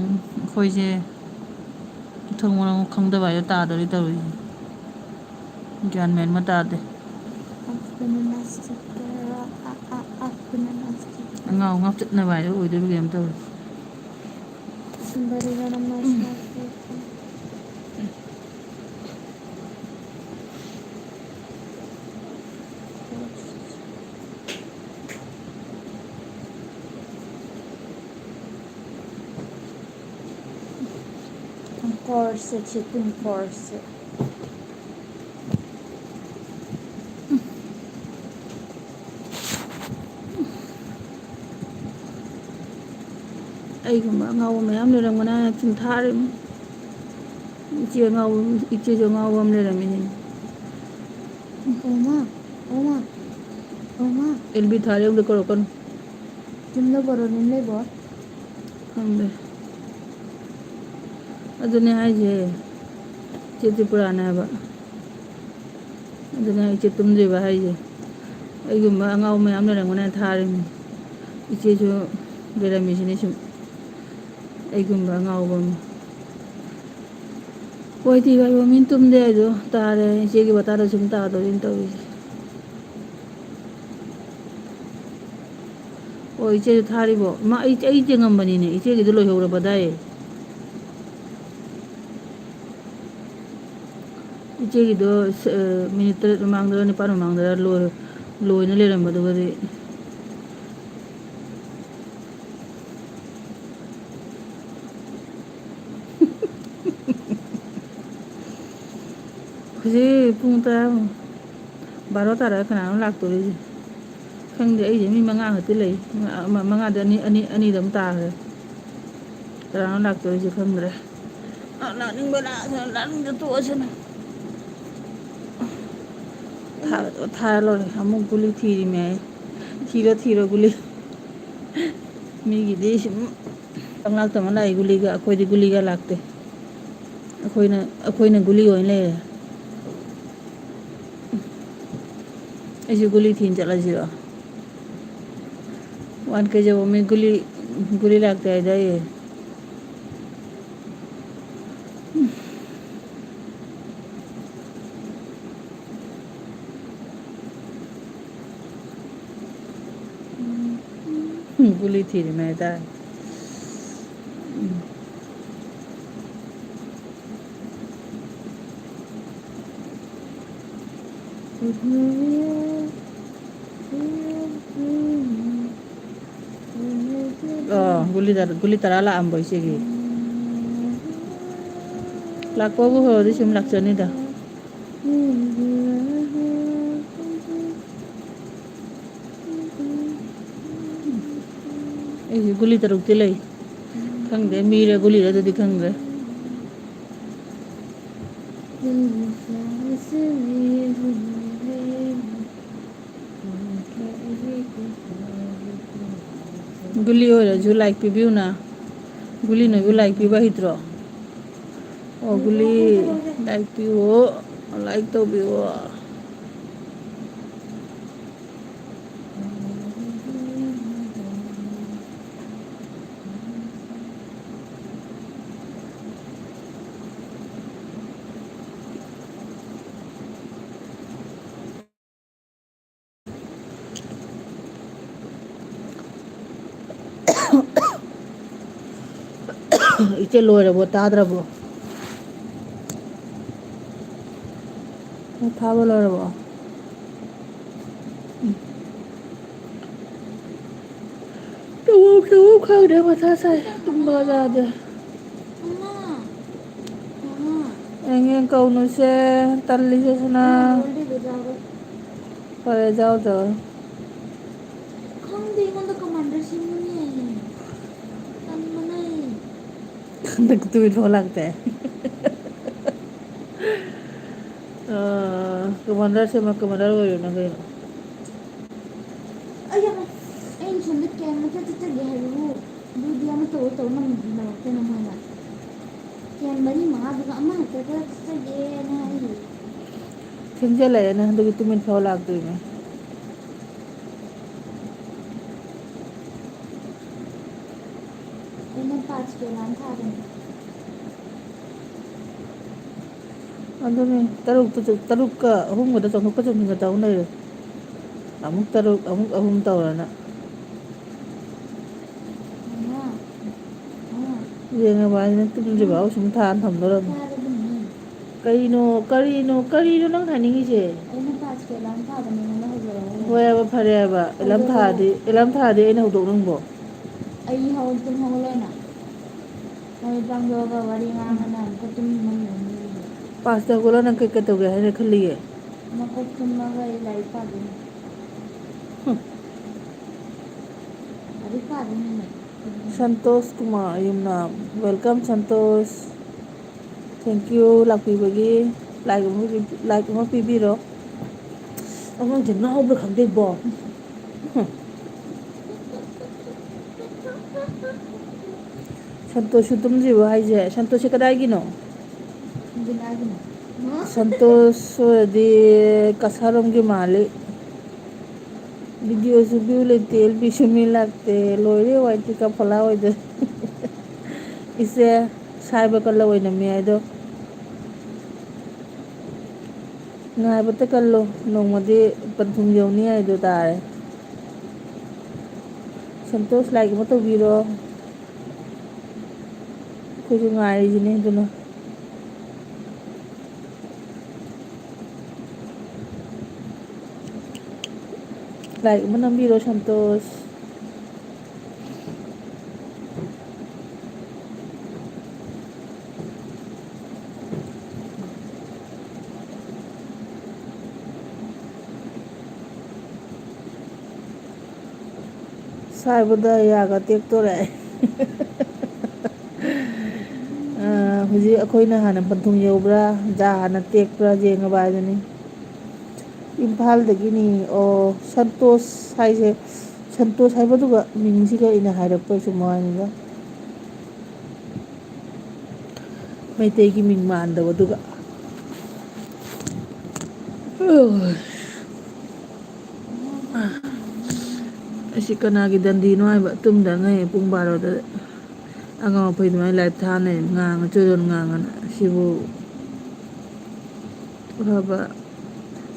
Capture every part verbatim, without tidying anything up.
ꯑꯩꯈꯣꯏꯁꯦ ꯃꯊꯣꯡ ꯃꯔꯝ ꯈꯪꯗꯕ ꯍꯥꯏꯗꯣ ꯇꯥꯗꯣꯔꯤ ꯇꯧꯔꯤꯁꯦ꯫ ꯒ꯭ꯌꯥꯟ ꯃꯦꯟ ꯑꯃ ꯇꯥꯗꯦ꯫ ꯑꯞꯄꯅ ꯃꯥꯁꯇꯔ, ꯑ, ꯑ, ꯑ, ꯑꯞꯄꯅ ꯃꯥꯁꯇꯔ꯫ ꯑꯉꯥꯎ ꯉꯥꯎ ꯆꯠꯅꯕ ꯍꯥꯏꯗꯣ ꯑꯣꯏꯗꯣꯏꯕ ꯀꯩꯅꯣꯝ ꯇꯧꯔꯦ꯫ ꯁꯨꯟꯗꯔꯤꯅ ꯃꯥꯁꯇꯔ꯫ Course, cheating course. ꯑꯩꯒꯨꯝꯕ ꯑꯉꯥꯎꯕ ꯃꯌꯥꯝ ꯂꯩꯔꯝꯒꯅꯤ ꯍꯥꯏꯅ ꯆꯤꯡꯊꯥꯔꯤꯕꯅꯤ꯫ ꯏꯆꯦ ꯑꯉꯥꯎꯕ, ꯏꯆꯦꯁꯨ ꯑꯉꯥꯎꯕ ꯑꯃ ꯂꯩꯔꯝꯃꯤꯅꯦ꯫ ꯑꯣꯃꯥ, ꯑꯣꯃꯥ, ꯑꯣꯃꯥ꯫ ꯑꯦꯜꯕꯤ ꯊꯥꯔꯦ ꯑꯃꯨꯛꯇ ꯀꯧꯔꯛꯀꯅꯨ꯫ ꯆꯨꯝꯅ ꯕꯣꯔꯣ ꯅꯨꯡ ꯂꯩꯕꯣ? ꯈꯪꯗꯦ꯫ ꯑꯗꯨꯅꯦ ꯍꯥꯏꯁꯦ꯫ ꯏꯆꯦ ꯇ꯭ꯔꯤꯄꯨꯔꯥꯅꯦ ꯍꯥꯏꯕ꯫ ꯑꯗꯨꯅꯦ ꯏꯆꯦ ꯇꯨꯝꯗ꯭ꯔꯤꯕ ꯍꯥꯏꯁꯦ꯫ ꯑꯩꯒꯨꯝꯕ ꯑꯉꯥꯎꯕ ꯃꯌꯥꯝ ꯂꯩꯔꯝꯒꯅꯤ ꯊꯥꯔꯤꯕꯅꯤ꯫ ꯏꯆꯦꯁꯨ ꯂꯩꯔꯝꯃꯤꯁꯤꯅꯤ ꯁꯨꯝ꯫ ꯑꯩꯒꯨꯝꯕ ꯑꯉꯥꯎꯕ ꯑꯃ꯫ ꯍꯣꯏ, ꯊꯤ ꯐꯥꯏꯕ ꯃꯤꯅ ꯇꯨꯝꯗꯦ ꯍꯥꯏꯗꯣ ꯇꯥꯔꯦ꯫ ꯏꯆꯦꯒꯤ ꯋꯥꯇꯥꯗ ꯁꯨꯝ ꯇꯥꯗꯣꯔꯤꯅ ꯇꯧꯔꯤꯁꯦ꯫ ꯑꯣ, ꯏꯆꯦꯁꯨ ꯊꯥꯔꯤꯕꯣ? ꯃꯥ, ꯑꯩ, ꯑꯩ ꯌꯦꯡꯉꯝꯕꯅꯤꯅꯦ, ꯏꯆꯦꯒꯤꯗꯣ ꯂꯣꯏꯍꯧꯔꯕꯗꯥꯏ꯫ ꯏꯆꯦꯒꯤꯗꯣ, ꯑ, ꯃꯤꯅꯤꯠ ꯇꯔꯦꯠ ꯃꯃꯥꯡꯗꯔ ꯅꯤꯄꯥꯜ ꯃꯃꯥꯡꯗꯔ ꯂꯣꯏ-, ꯂꯣꯏꯅ ꯂꯩꯔꯝꯕꯗꯨꯒꯗꯤ꯫ ꯍꯧꯖꯤꯛ ꯄꯨꯡ ꯇꯔꯥ, ꯕꯥꯔꯣ ꯇꯥꯔꯒ ꯀꯅꯥꯅꯣ ꯂꯥꯛꯇꯣꯔꯤꯁꯦ? ꯈꯪꯗꯦ, ꯑꯩꯁꯦ ꯃꯤ ꯃꯉꯥ ꯈꯛꯇ ꯂꯩ꯫ ꯃ-, ꯃ-, ꯃꯉꯥꯗ ꯑꯅꯤ, ꯑꯅꯤ, ꯑꯅꯤꯗ ꯑꯃ ꯇꯥꯈ꯭ꯔꯦ꯫ ꯀꯅꯥꯅꯣ ꯂꯥꯛꯇꯣꯔꯤꯁꯦ ꯈꯪꯗ꯭ꯔꯦ꯫ ꯑ, ꯂꯥꯛꯅꯤꯡꯕ ꯂꯥꯛꯑꯁꯅꯨ, ꯂꯥꯛꯅꯤꯡꯗ ꯇꯣꯛꯑꯁꯅꯨ꯫ ꯊꯥ-, ꯊꯥꯔ ꯂꯣꯏꯔꯦ꯫ ꯑꯃꯨꯛ ꯒꯨꯂꯤ ꯊꯤꯔꯤꯃꯦ ꯑꯩ꯫ ꯊꯤꯔꯣ, ꯊꯤꯔꯣ ꯒꯨꯂꯤ꯫ ꯃꯤꯒꯤꯗꯤ ꯁꯨꯝ ꯄꯪꯂꯥꯛꯇ ꯑꯃ ꯂꯥꯛꯏ ꯒꯨꯂꯤꯒ, ꯑꯩꯈꯣꯏꯗꯤ ꯒꯨꯂꯤꯒ ꯂꯥꯛꯇꯦ꯫ ꯑꯩꯈꯣꯏꯅ, ꯑꯩꯈꯣꯏꯅ ꯒꯨꯂꯤ ꯑꯣꯏꯅ ꯂꯩꯔꯦ꯫ ꯑꯩꯁꯨ ꯒꯨꯂꯤ ꯊꯤꯟ ꯆꯠꯂꯁꯤꯔꯣ? ꯋꯥꯟ ꯀꯦ ꯖꯤ ꯃꯤ ꯒꯨꯂꯤ, ꯒꯨꯂꯤ ꯂꯥꯛꯇꯦ ꯍꯥꯏꯗꯥꯏꯌꯦ? ꯒꯨꯂꯤ ꯊꯤꯔꯤꯃꯦ ꯍꯥꯏꯇꯥꯔꯦ꯫ ꯎꯝ꯫ ꯑ, ꯒꯨꯂꯤ ꯇꯔꯥ, ꯒꯨꯂꯤ ꯇꯔꯥ ꯂꯥꯛꯑꯝꯕ ꯏꯆꯦꯒꯤ꯫ ꯂꯥꯛꯄꯕꯨ ꯍꯧꯔꯗꯤ ꯁꯨꯝ ꯂꯥꯛꯆꯅꯤꯗ꯫ ꯑꯩꯁꯦ ꯒꯨꯂꯤ ꯇꯔꯨꯛꯇꯤ ꯂꯩ꯫ ꯈꯪꯗꯦ, ꯃꯤꯔ ꯒꯨꯂꯤꯔ ꯑꯗꯨꯗꯤ ꯈꯪꯗ꯭ꯔꯦ꯫ ꯒꯨꯂꯤ ꯑꯣꯏꯔꯁꯨ ꯂꯥꯏꯛ ꯄꯤꯕꯤꯌꯨꯅ꯫ ꯒꯨꯂꯤꯅꯕꯨ ꯂꯥꯏꯛ ꯄꯤꯕ ꯍꯩꯇ꯭ꯔꯣ? ꯑꯣ, ꯒꯨꯂꯤ ꯂꯥꯏꯛ ꯄꯤꯌꯨ, ꯂꯥꯏꯛ ꯇꯧꯕꯤꯌꯨ꯫ ꯏꯆꯦ ꯂꯣꯏꯔꯕꯣ? ꯇꯥꯗ꯭ꯔꯕꯣ? ꯊꯥꯕ ꯂꯣꯏꯔꯕꯣ? ꯎꯝ꯫ ꯇꯧꯐꯝ ꯈꯪꯗꯦ, ꯃꯊꯥ ꯁꯥꯏ꯫ ꯇꯨꯝꯕꯒ ꯌꯥꯗꯦ꯫ ꯑꯦꯡ ꯑꯦꯡ ꯀꯧꯅꯨꯁꯦ, ꯇꯜꯂꯤꯁꯦ ꯁꯅꯥ꯫ ꯐꯔꯦ, ꯖꯥꯎ ꯖꯥꯎ꯫ ꯈꯪꯗꯦ, ꯑꯩꯉꯣꯟꯗ ꯀꯃꯥꯟꯗꯔ ꯁꯦꯝꯃꯨꯅꯦ ꯍꯥꯏꯌꯦ꯫ ꯇꯟꯕꯅ ꯑꯩ꯫ ꯍꯟꯗꯛ ꯇꯨꯃꯤꯠ ꯐꯥꯎ ꯂꯥꯛꯇꯦ꯫ ꯑ, ꯀꯃꯥꯟꯗꯔ ꯁꯦꯝꯃ ꯀꯃꯥꯟꯗꯔ ꯑꯣꯏꯔꯣ ꯅꯪ ꯀꯩꯅꯣ꯫ ꯑꯩ ꯌꯥꯝ, ꯑꯩꯅ ꯁꯣꯝꯗ ꯀꯌꯥ ꯃꯊꯛ ꯆꯠꯆꯒꯦ ꯍꯥꯏꯕꯕꯨ, ꯑꯗꯨꯗꯤ ꯑꯃ ꯇꯧꯔ ꯇꯧꯔ ꯅꯪ ꯂꯥꯎꯔꯛꯇꯅ ꯃꯣꯏꯅ꯫ ꯀꯌꯥ ꯃꯔꯤ ꯃꯉꯥꯗꯨꯒ ꯑꯃ ꯍꯦꯛꯇ ꯆꯠꯆꯒꯦꯅ ꯍꯥꯏꯔꯤ꯫ ꯊꯦꯡꯖꯜꯂꯛꯑꯦꯅ ꯍꯟꯗꯛꯀꯤ ꯇꯨꯃꯤꯠ ꯐꯥꯎ ꯂꯥꯛꯇ꯭ꯔꯤꯅꯦ꯫ ꯑꯩꯅ ꯄꯥꯁ ꯀꯦ ꯂꯥꯟ ꯊꯥꯕꯅꯦ꯫ ꯑꯗꯨꯅꯦ, ꯇꯔꯨꯛꯇꯨ, ꯇꯔꯨꯛꯀ ꯑꯍꯨꯝꯒꯗ ꯆꯣꯡꯊꯣꯛꯀ ꯆꯣꯡꯁꯤꯟꯒ ꯇꯧ ꯂꯩꯔꯦ꯫ ꯑꯃꯨꯛ ꯇꯔꯨꯛ, ꯑꯃꯨꯛ ꯑꯍꯨꯝ ꯇꯧꯔꯅ꯫ ꯌꯦꯡꯉꯕ ꯍꯥꯏꯗꯤ ꯅꯪ ꯇꯨꯝꯗ꯭ꯔꯤꯕ ꯁꯨꯝ ꯊꯥꯅ ꯊꯝꯗꯣꯔꯕꯅꯤ꯫ ꯀꯔꯤꯅꯣ, ꯀꯔꯤꯅꯣ, ꯀꯔꯤꯅꯣ ꯅꯪ ꯍꯥꯏꯅꯤꯡꯉꯤꯁꯦ? ꯑꯩꯅ ꯄꯥꯁꯀꯦ ꯑꯦꯂꯥꯝ ꯊꯥꯕꯅꯦ, ꯅꯪꯅ ꯍꯧꯗꯣꯔꯛꯑꯣ꯫ ꯍꯣꯏ ꯍꯥꯏꯕ, ꯐꯔꯦ ꯍꯥꯏꯕ꯫ ꯑꯦꯂꯥꯝ ꯍꯧꯗꯣꯛꯑꯣ꯫ ꯊꯥꯔꯗꯤ, ꯑꯦꯂꯥꯝ ꯊꯥꯔꯗꯤ ꯑꯩꯅ ꯍꯧꯗꯣꯛ ꯅꯪꯕꯣ? ꯑꯩ ꯍꯧ-, ꯇꯨꯝ ꯍꯧꯒꯠꯂꯣꯏꯅ꯫ ꯃꯣꯏ ꯆꯪꯗꯣꯛꯑꯒ ꯋꯥꯔꯤ ꯉꯥꯡꯉꯅ ꯑꯃꯨꯛꯀ ꯇꯨꯝ ꯃꯪ ꯃꯪ ꯂꯩꯔꯦ꯫ ꯄꯥꯁꯇ ꯍꯧꯒꯠꯂ ꯅꯪ ꯀꯩ ꯀꯩ ꯇꯧꯒꯦ ꯍꯥꯏꯅ ꯈꯜꯂꯤꯒꯦ? ꯃꯀꯣꯛ ꯇꯨꯝꯃꯒ ꯑꯩ ꯂꯥꯏꯔꯤꯛ ꯄꯥꯗꯣꯏꯅꯦ꯫ ꯍꯨꯝ꯫ ꯂꯥꯏꯔꯤꯛ ꯄꯥꯗꯣꯏꯅꯤꯅꯦ꯫ ꯁꯟꯇꯣꯁ ꯀꯨꯃꯥꯔ ꯌꯨꯝꯅꯥꯝ, welcome Santosh. Thank you ꯂꯥꯛꯄꯤꯕꯒꯤ꯫ Like ꯑꯃ ꯄꯤ-, like ꯑꯃ ꯄꯤꯕꯤꯔꯣ꯫ ꯑꯉꯥꯡꯁꯦ ꯉꯥꯎꯕ꯭ꯔꯥ ꯈꯪꯗꯦ ꯏꯕꯣ꯫ ꯍꯨꯝ꯫ ꯁꯟꯇꯣꯁꯁꯨ ꯇꯨꯝꯗ꯭ꯔꯤꯕꯣ ꯍꯥꯏꯁꯦ? ꯁꯟꯇꯣꯁꯁꯦ ꯀꯗꯥꯏꯒꯤꯅꯣ? ꯁꯟꯇꯣꯁꯀꯤ ꯃꯥꯒꯤꯅꯦ꯫ ꯁꯟꯇꯣꯁ ꯑꯣꯏꯔꯗꯤ ꯀꯁꯥꯔꯣꯝꯒꯤ ꯃꯥꯜꯂꯤ꯫ ꯚꯤꯗꯤꯑꯣꯁꯨ view ꯂꯩꯇꯦ, ꯑꯦꯜ ꯕꯤꯁꯨ ꯃꯤ ꯂꯥꯛꯇꯦ꯫ ꯂꯣꯏꯔꯦ, ꯋꯥꯏ ꯇꯤ ꯀꯥ ꯐꯣꯂꯥ ꯑꯣꯏꯗꯣꯏ꯫ ꯏꯆꯦ, ꯁꯥꯏꯕ ꯀꯜꯂ ꯑꯣꯏꯅꯝꯃꯤ ꯍꯥꯏꯗꯣ꯫ ꯉꯥꯏꯕꯇ ꯀꯜꯂꯣ, ꯅꯣꯡꯃꯗꯤ ꯄꯟꯊꯨꯡ ꯌꯧꯅꯤ ꯍꯥꯏꯗꯣ ꯇꯥꯔꯦ꯫ ꯁꯟꯇꯣꯁ, like ꯑꯃ ꯇꯧꯕꯤꯔꯣ꯫ ꯑꯩꯈꯣꯏꯁꯨ ꯉꯥꯏꯔꯤꯁꯤꯅꯦ ꯑꯗꯨꯅ꯫ Like ꯑꯃ ꯅꯝꯕꯤꯔꯣ, ꯁꯟꯇꯣꯁ꯫ ꯁꯥꯏꯕꯗ ꯌꯥꯒ ꯇꯦꯛꯇꯣꯔꯦ꯫ ꯑ, ꯍꯧꯖꯤꯛ ꯑꯩꯈꯣꯏꯅ ꯍꯥꯟꯅ ꯄꯟꯊꯨꯡ ꯌꯧꯕ꯭ꯔꯥ, ꯖꯥ ꯍꯥꯟꯅ ꯇꯦꯛꯄ꯭ꯔꯥ ꯌꯦꯡꯉꯕ ꯍꯥꯏꯗꯨꯅꯤ꯫ ꯏꯝꯐꯥꯜꯗꯒꯤꯅꯤ꯫ ꯑꯣ, ꯁꯟꯇꯣꯁ ꯍꯥꯏꯁꯦ, ꯁꯟꯇꯣꯁ ꯍꯥꯏꯕꯗꯨꯒ ꯃꯤꯡꯁꯤꯒ ꯑꯩꯅ ꯍꯥꯏꯔꯛꯄ ꯆꯨꯝꯕ ꯋꯥꯅꯤꯗ꯫ ꯃꯩꯇꯩꯒꯤ ꯃꯤꯡ ꯃꯥꯟꯗꯕꯗꯨꯒ꯫ ꯑꯁꯤ ꯀꯅꯥꯒꯤ ꯗꯟꯗꯤꯅꯣ ꯍꯥꯏꯕ? ꯇꯨꯝꯗꯉꯩ ꯄꯨꯡ ꯕꯥꯔꯣꯗ ꯑꯉꯥꯎ ꯑꯐꯩ ꯑꯗꯨꯃꯥꯏꯅ live ꯊꯥꯅꯩ, ꯉꯥꯡꯉ ꯆꯣꯏꯔꯣꯟ ꯉꯥꯡꯉꯅ꯫ ꯁꯤꯕꯨ ꯐꯕ,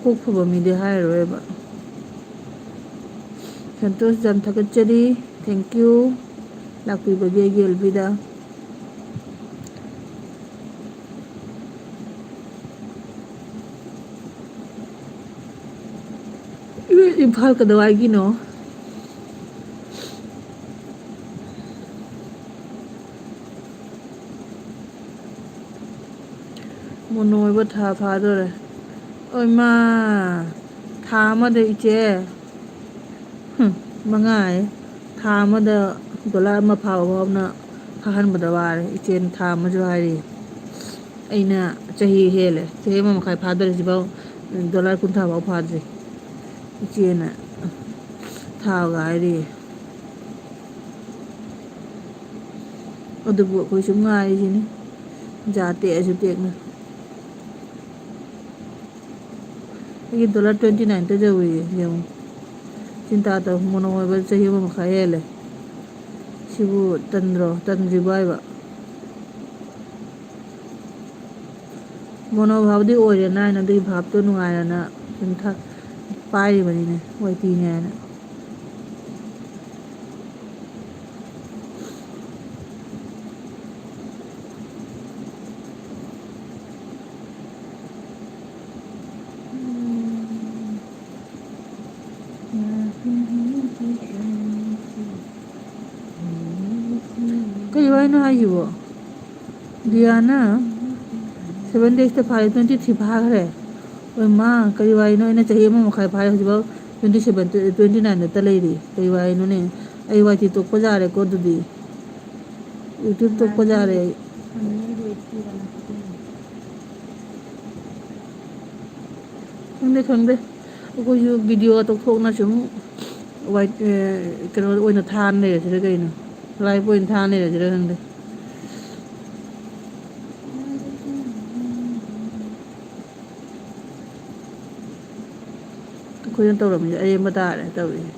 ꯀꯣꯛ ꯐꯕ ꯃꯤꯗꯤ ꯍꯥꯏꯔꯔꯣꯏꯕ꯫ ꯁꯟꯇꯣꯁ, ꯌꯥꯝ ꯊꯥꯒꯠꯆꯔꯤ꯫ Thank you ꯂꯥꯛꯄꯤꯕꯒꯤ ꯑꯩꯒꯤ ꯑꯦꯜ ꯕꯤꯗ꯫ ꯏꯝꯐꯥꯜ ꯀꯗꯥꯏꯋꯥꯏꯒꯤꯅꯣ? ꯃꯣꯅꯣ ꯑꯣꯏꯕ ꯊꯥ ꯐꯥꯗꯣꯔꯦ꯫ ꯑꯣꯏꯃꯥ! ꯊꯥ ꯑꯃꯗ ꯏꯆꯦ, ꯍꯨꯝ, ꯃꯉꯥ ꯍꯥꯏ꯫ ꯊꯥ ꯑꯃꯗ ꯗꯣꯂꯔ ꯑꯃ ꯐꯥꯕ ꯐꯥꯎꯅ ꯐꯥꯍꯟꯕꯗ ꯋꯥꯔꯦ꯫ ꯏꯆꯦꯅ ꯊꯥ ꯑꯃꯁꯨ ꯍꯥꯏꯔꯤ꯫ ꯑꯩꯅ ꯆꯍꯤ ꯍꯦꯜꯂꯦ, ꯆꯍꯤ ꯑꯃ ꯃꯈꯥꯏ ꯐꯥꯗꯣꯔꯦ ꯁꯤꯐꯥꯎ, ꯗꯣꯂꯔ ꯀꯨꯟꯊ꯭ꯔꯥ ꯐꯥꯎ ꯐꯥꯗ꯭ꯔꯤ꯫ ꯏꯆꯦꯅ ꯊꯥꯎꯒ ꯍꯥꯏꯔꯤ꯫ ꯑꯗꯨꯕꯨ ꯑꯩꯈꯣꯏ ꯁꯨꯝ ꯉꯥꯏꯔꯤꯁꯤꯅꯤ, ꯖꯥ ꯇꯦꯛꯑꯁꯨ ꯇꯦꯛꯅ꯫ ꯑꯩꯒꯤ ꯗꯣꯂꯔ ꯇ꯭ꯋꯦꯟꯇꯤ ꯅꯥꯏꯟꯇ ꯌꯧꯏꯌꯦ, ꯌꯦꯡꯉꯨ꯫ ꯆꯤꯟꯇꯥ ꯇꯧ, ꯃꯣꯅꯣ ꯑꯣꯏꯕ ꯆꯍꯤ ꯑꯃ ꯃꯈꯥꯏ ꯍꯦꯜꯂꯦ꯫ ꯁꯤꯕꯨ ꯇꯟꯗ꯭ꯔꯣ? ꯇꯟꯗ꯭ꯔꯤꯕꯣ ꯍꯥꯏꯕ? ꯃꯣꯅꯣ ꯚꯥꯞꯇꯤ ꯑꯣꯏꯔꯦ ꯅꯥꯏꯅ, ꯑꯗꯨꯒꯤ ꯚꯥꯞꯇꯣ ꯅꯨꯡꯉꯥꯏꯔꯅ ꯁꯨꯝ ꯊ-, ꯄꯥꯏꯔꯤꯕꯅꯤꯅꯦ, ꯋꯥꯏꯇꯤꯅꯦ ꯍꯥꯏꯅ꯫ ꯀꯩ ꯋꯥꯔꯤꯅꯣ ꯍꯥꯏꯁꯤꯕꯣ? ꯗꯤꯌꯥꯅ seven daysꯇ ꯐꯥꯔꯦ, twenty three ꯐꯥꯈ꯭ꯔꯦ꯫ ꯑꯣꯏ ꯃꯥ, ꯀꯔꯤ ꯋꯥꯔꯤꯅꯣ? ꯑꯩꯅ ꯆꯍꯤ ꯑꯃ ꯃꯈꯥꯏ ꯐꯥꯔꯦ, ꯍꯧꯖꯤꯛꯐꯥꯎ twenty seven, twenty nineꯗꯇ ꯂꯩꯔꯤ꯫ ꯀꯔꯤ ꯋꯥꯔꯤꯅꯣꯅꯦ? ꯑꯩ ꯋꯥꯏꯇꯤ ꯇꯣꯛꯄ ꯌꯥꯔꯦꯀꯣ ꯑꯗꯨꯗꯤ꯫ YouTube ꯇꯣꯛꯄ ꯌꯥꯔꯦ ꯑꯩ꯫ ꯈꯪꯗꯦ, ꯈꯪꯗꯦ꯫ ꯑꯩꯈꯣꯏꯁꯨ video ꯇꯧꯊꯣꯛꯅ ꯁꯨꯝ ꯋꯥꯏ-, ꯑꯦ, ꯀꯩꯅꯣ ꯑꯣꯏꯅ ꯊꯥꯅ ꯂꯩꯔꯁꯤꯔ ꯀꯩꯅꯣ? Live ꯑꯣꯏꯅ ꯊꯥꯅ ꯂꯩꯔꯁꯤꯔ ꯈꯪꯗꯦ꯫ ꯑꯩꯈꯣꯏꯅ ꯇꯧꯔꯝꯃꯤꯁꯦ ꯑꯔꯦꯝꯕ ꯇꯥꯔꯦ ꯇꯧꯔꯤꯁꯦ꯫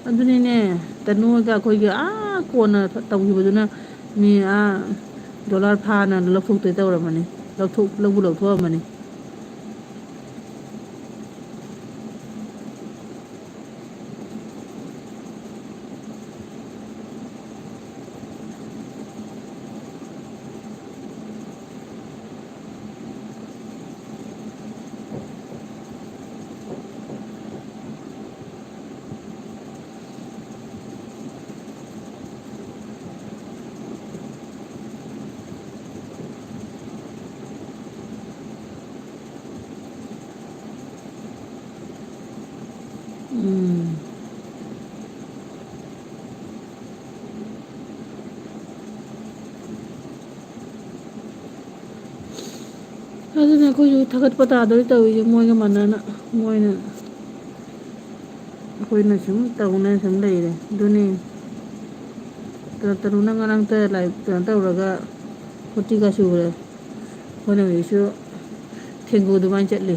ꯑꯗꯨꯅꯤꯅꯦ, ꯇꯅꯨꯒ ꯑꯩꯈꯣꯏꯒꯤ ꯑꯥ ꯀꯣꯟꯅ ꯇꯧꯈꯤꯕꯗꯨꯅ ꯃꯤ ꯑꯥ ꯗꯣꯂꯔ ꯐꯥꯅ ꯂꯧꯊꯣꯛꯇꯣꯏ ꯇꯧꯔꯝꯃꯅꯤ, ꯂꯧꯊꯣꯛ-, ꯂꯧꯕꯨ ꯂꯧꯊꯣꯛꯑꯝꯃꯅꯤ꯫ ꯑꯗꯨꯅ ꯑꯩꯈꯣꯏꯁꯨ ꯊꯥꯒꯠꯄ ꯇꯥꯗꯣꯏ ꯇꯧꯔꯤꯁꯦ ꯃꯣꯏꯒ ꯃꯥꯟꯅꯅ꯫ ꯃꯣꯏꯅ ꯑꯩꯈꯣꯏꯅ ꯁꯨꯝ ꯇꯧꯅ ꯁꯨꯝ ꯂꯩꯔꯦ꯫ ꯑꯗꯨꯅꯤ ꯇꯔꯨ ꯇꯔꯨꯅ ꯉꯔꯥꯡꯇ ꯂꯥꯏ ꯀꯩꯅꯣ ꯇꯧꯔꯒ ꯐꯣꯔꯇꯤꯒ ꯁꯨꯈ꯭ꯔꯦ꯫ ꯑꯩꯈꯣꯏꯅ ꯍꯧꯖꯤꯛꯁꯨ ꯊꯦꯡꯒꯨ ꯑꯗꯨꯃꯥꯏꯅ ꯆꯠꯂꯤ꯫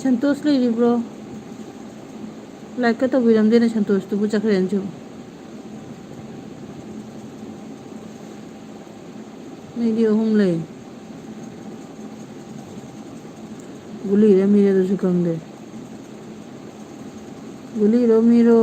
ꯁꯟꯇꯣꯁ ꯂꯩꯔꯤꯕ꯭ꯔꯣ? ꯂꯥꯏꯛꯀ ꯇꯧꯕꯤꯔꯝꯗꯦꯅꯦ, ꯁꯟꯇꯣꯁꯇꯨꯕꯨ ꯆꯠꯈ꯭ꯔꯦꯅ ꯁꯤꯕꯨ꯫ ꯃꯤꯗꯤ ꯑꯍꯨꯝ ꯂꯩ꯫ ꯒꯨꯂꯤꯔ ꯃꯤꯔ ꯑꯗꯨꯁꯨ ꯈꯪꯗꯦ꯫ ꯒꯨꯂꯤꯔꯣ ꯃꯤꯔꯣ?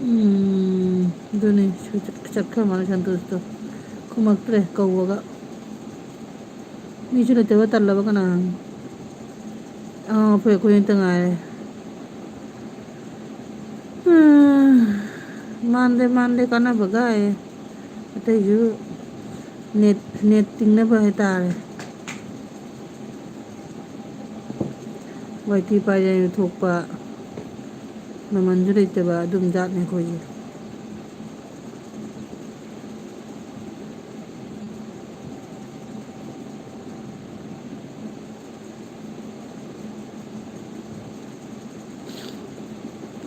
ꯎꯝ, ꯑꯗꯨꯅꯤ, ꯆꯠꯈ꯭ꯔ ꯃꯥꯜꯂꯦ ꯁꯟꯇꯣꯁꯇꯣ꯫ ꯈꯨꯝꯃꯛꯇ꯭ꯔꯦ ꯀꯧꯕꯒ꯫ ꯃꯤꯁꯨ ꯂꯩꯇꯕ ꯇꯜꯂꯕ ꯀꯅꯥ? ꯑꯉꯥꯡ ꯑꯩꯈꯣꯏ, ꯑꯩꯈꯣꯏ ꯑꯝꯇ ꯉꯥꯏꯔꯦ꯫ ꯎꯝ, ꯃꯥꯟꯗꯦ, ꯃꯥꯟꯗꯦ, ꯀꯥꯟꯅꯕꯒꯥꯏ꯫ ꯑꯇꯩꯁꯨ ꯅꯦꯠ, ꯅꯦꯠ ꯇꯤꯡꯅꯕ ꯍꯥꯏꯇꯥꯔꯦ꯫ ꯋꯥꯏ ꯇꯤ ꯄꯥꯏꯔꯦꯅ ꯊꯣꯛꯄ, ꯃꯃꯜꯁꯨ ꯂꯩꯇꯕ ꯑꯗꯨꯝ ꯖꯥꯠꯅꯦ ꯑꯩꯈꯣꯏꯁꯦ꯫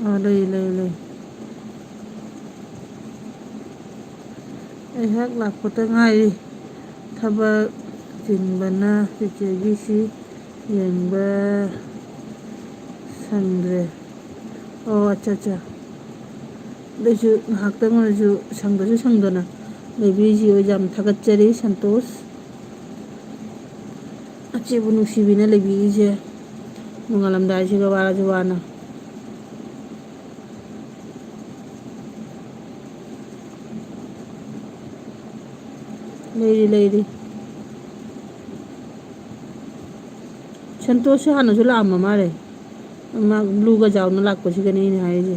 ꯑꯥ, ꯂꯩ, ꯂꯩ, ꯂꯩ꯫ ꯑꯩꯍꯥꯛ ꯂꯥꯛꯄꯇ ꯉꯥꯏꯔꯤ꯫ ꯊꯕꯛ ꯆꯤꯟꯕꯅ ꯆꯤꯆꯦꯒꯤꯁꯤ ꯌꯦꯡꯕ ꯁꯪꯗ꯭ꯔꯦ꯫ ꯑꯣ, ꯑꯠꯆꯥ, ꯑꯠꯆꯥ꯫ ꯑꯗꯨꯏꯁꯨ ꯉꯥꯏꯍꯥꯛꯇꯪ ꯑꯣꯏꯔꯁꯨ ꯁꯪꯗꯁꯨ ꯁꯪꯗꯅ ꯂꯩꯕꯤꯔꯤꯁꯤ ꯑꯣꯏ ꯌꯥꯝ ꯊꯥꯒꯠꯆꯔꯤ, ꯁꯟꯇꯣꯁ꯫ ꯑꯆꯦꯕꯨ ꯅꯨꯡꯁꯤꯕꯤꯅ ꯂꯩꯕꯤꯔꯤꯁꯦ ꯅꯣꯡꯉꯥꯜꯂꯝꯗꯥꯏꯁꯤꯒ ꯋꯥꯔꯁꯨ ꯋꯥꯅ꯫ ꯂꯩꯔꯤ, ꯂꯩꯔꯤ꯫ ꯁꯟꯇꯣꯁꯁꯦ ꯍꯥꯟꯅꯁꯨ ꯂꯥꯛꯑꯝꯕ ꯃꯥꯜꯂꯦ꯫ ꯃꯥ ꯕ꯭ꯂꯨꯒ ꯖꯥꯎꯅ ꯂꯥꯛꯄꯁꯤꯒꯅꯦ ꯑꯩꯅ ꯍꯥꯏꯔꯤꯁꯦ꯫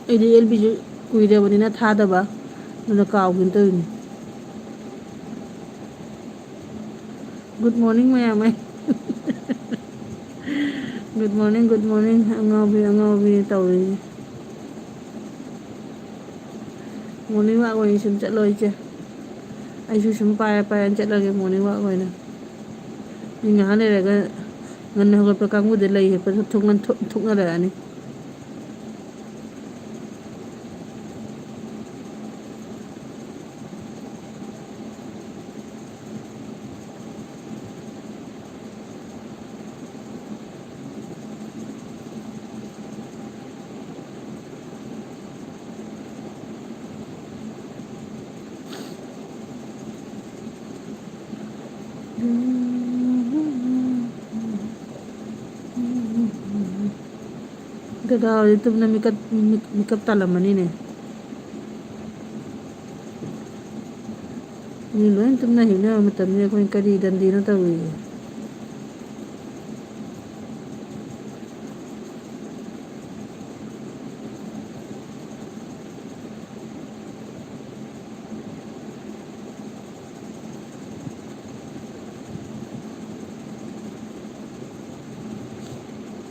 ꯑꯩꯗꯤ ꯑꯦꯜ ꯕꯤꯁꯨ ꯀꯨꯏꯔꯕꯅꯤꯅ ꯊꯥꯗꯕ, ꯑꯗꯨꯅ ꯀꯥꯎꯒꯤꯅ ꯇꯧꯔꯤꯅꯤ꯫ Good morning, ꯃꯌꯥꯝ꯫ Good morning, good morning, ꯑꯉꯥꯎꯕꯤ, ꯑꯉꯥꯎꯕꯤ ꯇꯧꯔꯤꯁꯦ꯫ Morning walk ꯑꯣꯏꯅ ꯁꯨꯝ ꯆꯠꯂꯣ, ꯏꯆꯦ꯫ ꯑꯩꯁꯨ ꯁꯨꯝ ꯄꯥꯏꯔ ꯄꯥꯏꯔ ꯆꯠꯂꯒꯦ, morning walk ꯑꯣꯏꯅ꯫ ꯃꯤ ꯉꯥꯏꯍꯥꯛ ꯂꯩꯔꯒ ꯉꯟꯅ ꯍꯧꯒꯠꯄ ꯀꯥꯡꯕꯨꯗ ꯂꯩ ꯍꯦꯛꯄꯗ ꯊꯣꯛꯅ-, ꯊꯣꯛ-, ꯊꯣꯛꯅꯔꯛꯑꯅꯤ꯫ ꯗꯗꯥ ꯍꯣꯏꯗꯤ ꯇꯨꯝꯅ ꯃꯤꯀꯞ, ꯃꯤꯛ-, ꯃꯤꯀꯞ ꯇꯥꯜꯂꯝꯃꯅꯤꯅꯦ꯫ ꯃꯤ ꯂꯣꯏ ꯇꯨꯝꯅ ꯍꯤꯞꯅꯕ ꯃꯇꯝꯁꯤꯗ ꯑꯩꯈꯣꯏ ꯀꯔꯤ ꯗꯟꯗꯤꯅꯣ ꯇꯧꯔꯤꯁꯦ?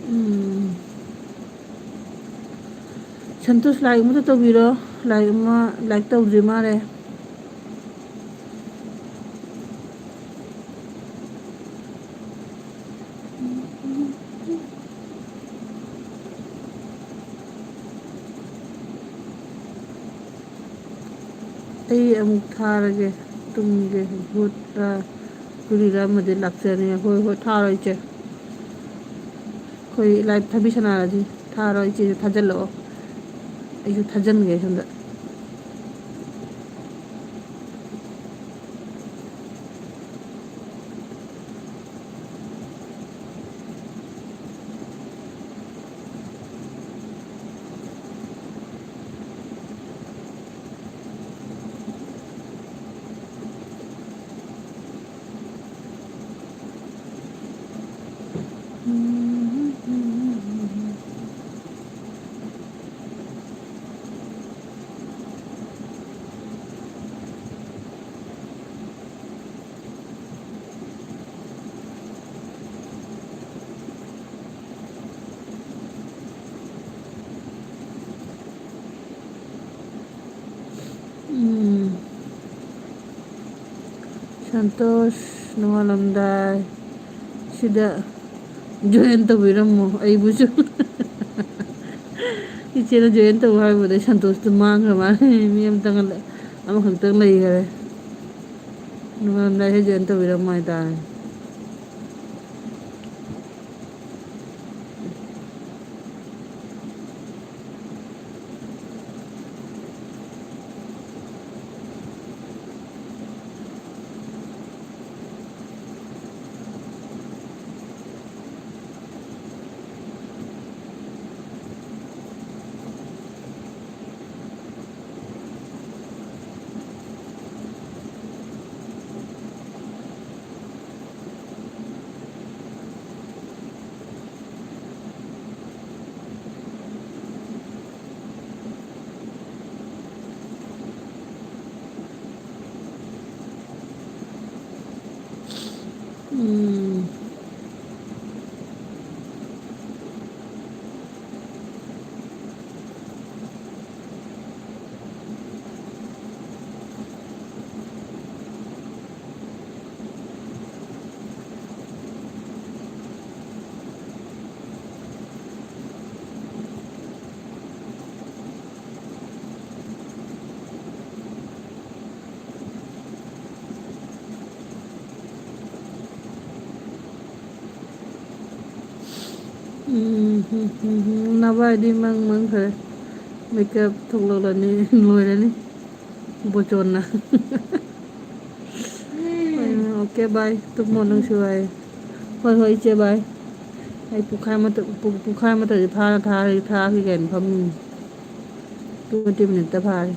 ꯎꯝ꯫ ꯁꯟꯇꯣꯁ, like ꯑꯃꯇ ꯇꯧꯕꯤꯔꯣ꯫ Like ꯑꯃ, like ꯇꯧꯗ꯭ꯔꯤ ꯃꯥꯜꯂꯦ꯫ ꯑꯩ ꯑꯃꯨꯛ ꯊꯥꯔꯒꯦ, ꯇꯨꯝꯒꯦ꯫ ꯚꯨꯠ, ꯑ, ꯁꯨꯔꯤꯔ ꯑꯃꯗꯤ ꯂꯥꯛꯆꯅꯤ꯫ ꯍꯣꯏ, ꯍꯣꯏ, ꯊꯥꯔꯣ ꯏꯆꯦ꯫ ꯑꯩꯈꯣꯏ ꯂꯥꯏꯞ ꯊꯥꯕꯤ ꯁꯥꯟꯅꯔꯁꯤ꯫ ꯊꯥꯔꯣ ꯏꯆꯦꯁꯨ ꯊꯥꯖꯤꯜꯂꯛꯑꯣ꯫ ꯑꯩꯁꯨ ꯊꯥꯖꯤꯟꯒꯦ ꯁꯣꯝꯗ꯫ ꯎꯝ꯫ ꯁꯟꯇꯣꯁ, ꯅꯣꯡꯉꯥꯜꯂꯝꯗꯥꯏ ꯁꯤꯗ join ꯇꯧꯕꯤꯔꯝꯃꯣ ꯑꯩꯕꯨꯁꯨ꯫ ꯏꯆꯦꯅ join ꯇꯧ ꯍꯥꯏꯕꯗꯩ ꯁꯟꯇꯣꯁꯇꯣ ꯃꯥꯡꯈ꯭ꯔ ꯃꯥꯜꯂꯦ꯫ ꯃꯤ ꯑꯃꯇꯪ, ꯑꯃꯈꯛꯇꯪ ꯂꯩꯈꯔꯦ꯫ ꯅꯣꯡꯉꯥꯜꯂꯝꯗꯥꯏꯁꯤꯗ join ꯇꯧꯕꯤꯔꯝꯃꯣ ꯍꯥꯏꯇꯥꯔꯦ꯫ ꯎꯝ, ꯎꯝ, ꯎꯝ, ꯎꯝ, ꯅꯚꯥꯏꯗꯤ ꯃꯪ ꯃꯪꯈ꯭ꯔꯦ꯫ ꯃꯦꯀꯞ ꯊꯣꯛꯂꯛꯂꯅꯤ, ꯂꯣꯏꯔꯅꯤ꯫ ꯕꯣꯆꯣꯟꯅ꯫ ꯎꯝ, ꯑꯣꯀꯦ, ꯕꯥꯏ꯫ ꯇꯨꯝꯃꯣ ꯅꯪꯁꯨ, ꯕꯥꯏ꯫ ꯍꯣꯏ, ꯍꯣꯏ, ꯏꯆꯦ, ꯕꯥꯏ꯫ ꯑꯩ ꯄꯨꯡꯈꯥꯏ ꯑꯃꯇ, ꯄꯨꯡ, ꯄꯨꯡꯈꯥꯏ ꯑꯃꯇꯗꯤ ꯐꯥꯔ ꯊꯥꯔꯒꯦ, ꯊꯥꯔꯒꯦ ꯀꯥꯏꯅ ꯐꯝꯃꯤꯅꯤ꯫ ꯇ꯭ꯋꯦꯟꯇꯤ ꯃꯤꯅꯤꯠꯇ ꯐꯥꯔꯦ꯫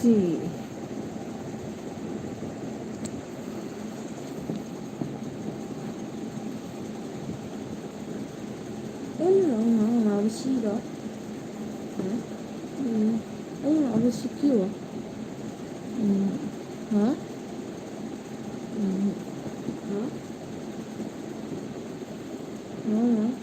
ꯁꯤ꯫ ꯑꯩꯅ ꯉꯥꯡ-, ꯉꯥꯡꯕꯁꯤꯔꯣ? ꯍꯥ? ꯎꯝ꯫ ꯑꯩꯅ ꯉꯥꯡꯕꯁꯤ ꯀ꯭ꯌꯨ? ꯎꯝ꯫ ꯍꯥ? ꯎꯝ꯫ ꯍꯥ? ꯉꯥꯡ-, ꯉꯥꯡ-,